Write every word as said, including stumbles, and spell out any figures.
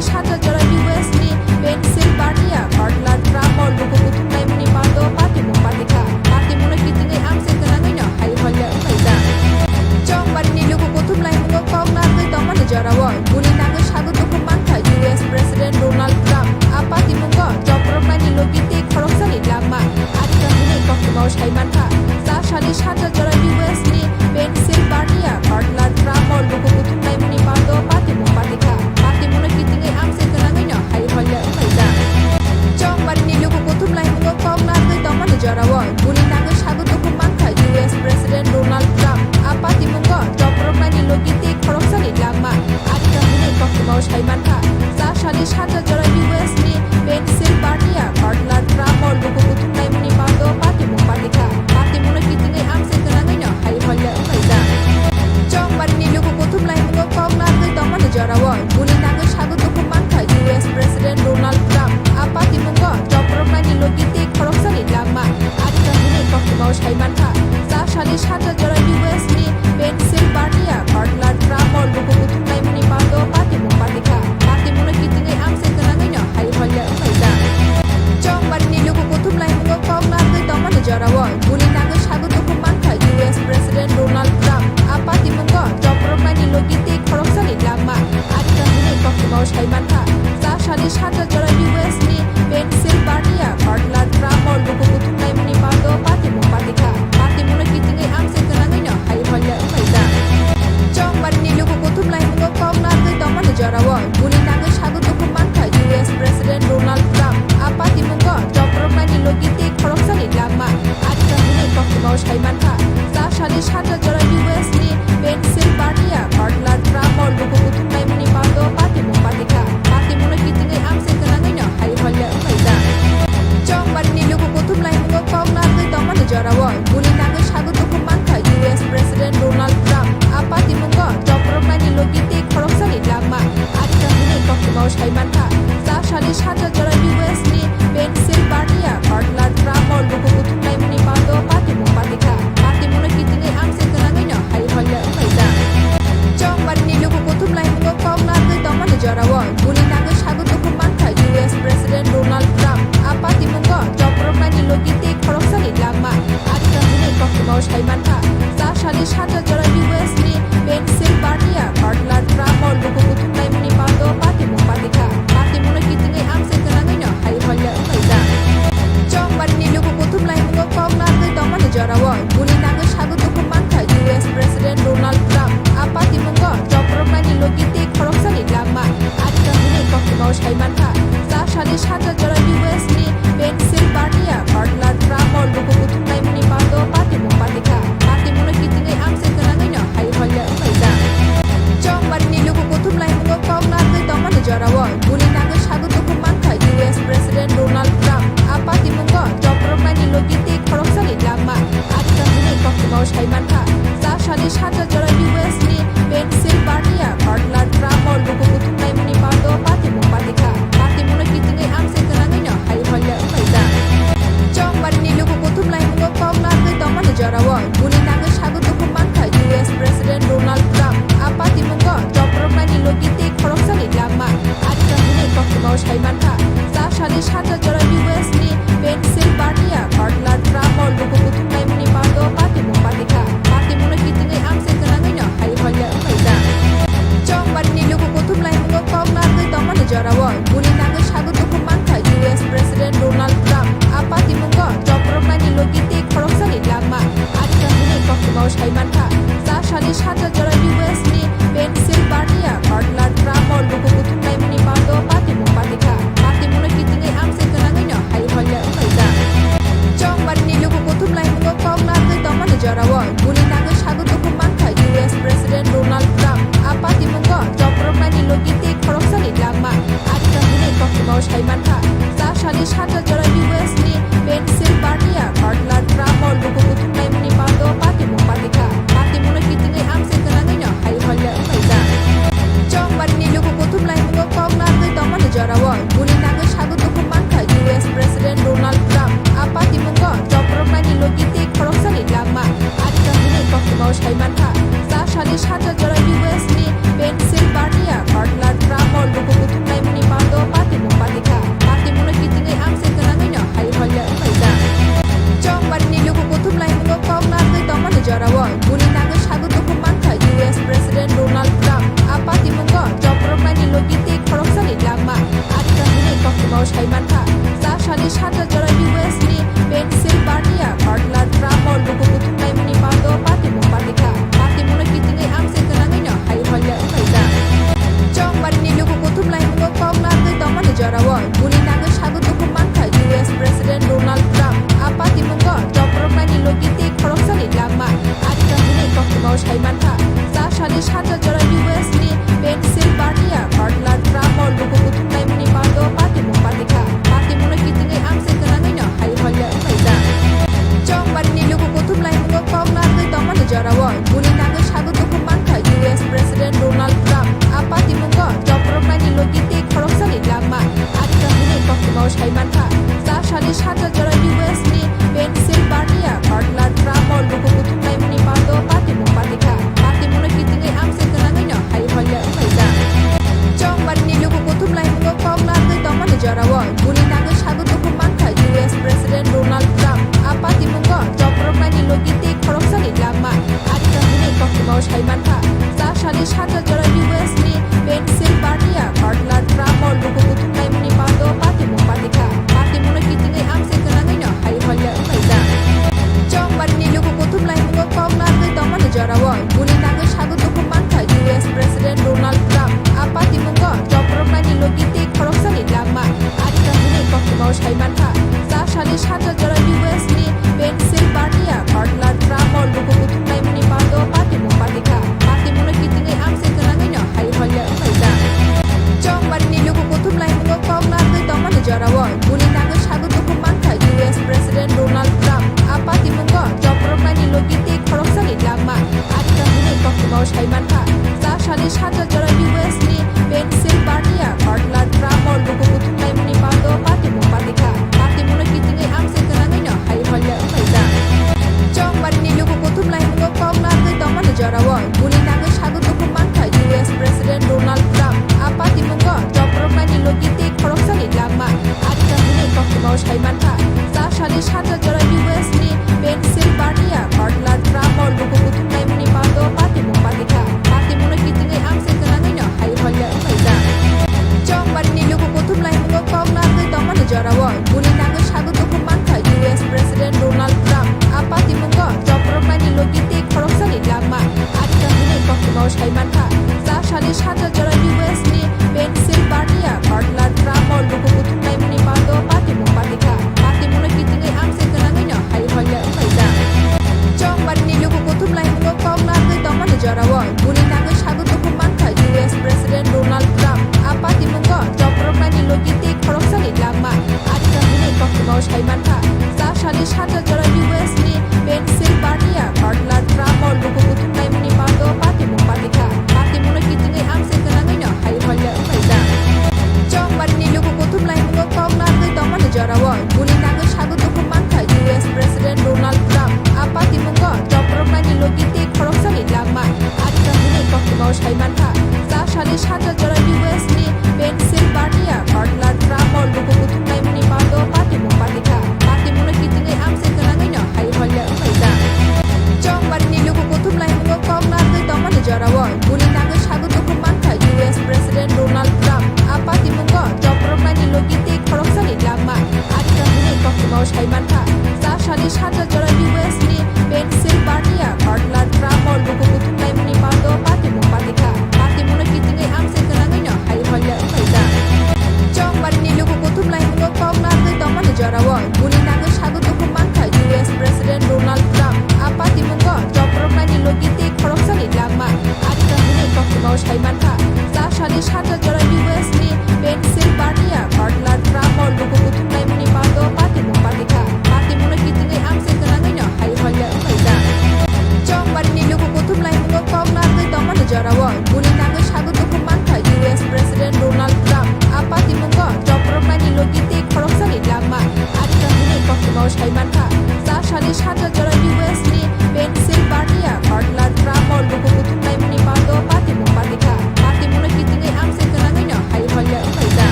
Sanja jora U S ni Pennsylvania Butler Trump o luku kuthum naimani bando patimung patikha. Patimungno kitingwi amchai gwnangwino hai holla wnglaijak. Chongbarini luku kuthum laimungo kok narwgwi tongmani jorao guli nangwi sago dukhum mankha U S President Donald Trump. A patimungo chopropnani logi tei khoroksani langma. Adita hwnwi koktwmao sai mankha, cha sani sanja jora U S ni Pennsylvania Butler Trump o luku kuthum naimani bando patimung patikha. Patimungno kitingwi amchai gwnangwino hai holla wnglaijak. Chongbarini luku kuthum laimungo kok narwgwi tongmani jorao guli nangwi sago dukhum mankha U S President Donald Trump. A patimungo chopropnani logi tei khoroksani langma. Adita hwnwi koktwmao sai mankha, cha sani sanja jora U S ni Pennsylvania Butler Trump o luku kuthum naimani bando patimung patikha. Patimungno kitingwi amchai gwnangwino hai holla wnglaijak. Chongbarini luku kuthum laimungo kok narwgwi tongmani jorao guli nangwi sago dukhum mankha U S President Donald Trump. A patimungo chopropnani logi tei khoroksani langma. Adita hwnwi koktwmao sai mankha, cha sani sanja jora U S ni Pennsylvania Butler Trump o luku kuthum naimani bando patimung patikha. Patimungno kitingwi amchai gwnangwino hai holla wnglaijak. Chongbarini luku kuthum laimungo kok narwgwi tongmani jorao guli nangwi sago dukhum mankha U S President Donald Trump. A patimungo chopropnani logi tei khoroksani langma. Adita hwnwi koktwmao sai mankha, cha sani sanja jora U S ni Pennsylvania Butler Trump o luku kuthum naimani bando patimung patikha. Patimungno kitingwi amchai gwnangwino hai holla wnglaijak. Chongbarini luku kuthum laimungo kok narwgwi tongmani jorao guli nangwi sago dukhum mankha U S President Donald Trump. A patimungo chopropnani logi tei khoroksani langma. Adita hwnwi koktwmao sai mankha, cha sani sanja jora U S ni Pennsylvania Butler Trump o luku kuthum naimani bando patimung patikha. Patimungno kitingwi amchai gwnangwino hai holla wnglaijak. Chongbarini luku kuthum laimungo kok narwgwi tongmani jorao guli nangwi sago dukhum mankha U S President Donald Trump. A patimungo chopropnani logi tei khoroksani langma. Adita hwnwi koktwmao sai mankha, cha sani sanja jora U S ni Pennsylvania Butler Trump o luku kuthum naimani bando patimung patikha. Patimungno kitingwi amchai gwnangwino hai holla wnglaijak. Chongbarini luku kuthum laimungo kok narwgwi tongmani jorao guli nangwi sago dukhum mankha U S President Donald Trump. A patimungo chopropnani logi tei khoroksani langma. Adita hwnwi koktwmao sai mankha, cha sani sanja jora U S ni Pennsylvania Butler Trump o luku kuthum naimani bando patimung patikha. Patimungno kitingwi amchai gwnangwino hai holla wnglaijak. Chongbarini luku kuthum laimungo kok narwgwi tongmani jorao guli nangwi sago dukhum mankha U S President Donald Trump. A patimungo chopropnani logi tei khoroksani langma. Adita hwnwi koktwmao sai mankha, cha sani sanja jora U S ni Pennsylvania Butler Trump o luku kuthum naimani bando patimung patikha. Patimungno kitingwi amchai gwnangwino hai holla wnglaijak. Chongbarini luku kuthum laimungo kok narwgwi tongmani jorao guli nangwi sago dukhum mankha U S President Donald Trump. A patimungo chopropnani logi tei khoroksani langma. Adita hwnwi koktwmao sai mankha, cha sani sanja jora U S ni Pennsylvania Butler Trump o luku kuthum naimani bando patimung patikha. Patimungno kitingwi amchai gwnangwino hai holla wnglaijak. Chongbarini luku kuthum laimungo kok narwgwi tongmani jorao guli nangwi sago dukhum mankha U S President Donald Trump. A patimungo chopropnani logi tei khoroksani langma. Adita hwnwi koktwmao sai mankha, cha sani sanja jora U S ni Pennsylvania Butler Trump o luku kuthum naimani bando patimung patikha. Patimungno kitingwi amchai gwnangwino hai holla wnglaijak. Chongbarini luku kuthum laimungo kok narwgwi tongmani jorao guli nangwi sago dukhum mankha U S President Donald Trump. A patimungo chopropnani logi tei khoroksani langma. Adita hwnwi koktwmao sai mankha, cha sani sanja jora U S ni Pennsylvania Butler Trump o luku kuthum naimani bando patimung patikha. Rao guli nangwi sago tubu mankha U S President Donald Trump. A patimungo chopropnani logi tei khoroksani langma. Adita hwnwi koktwmao sai mankha, cha sani sanja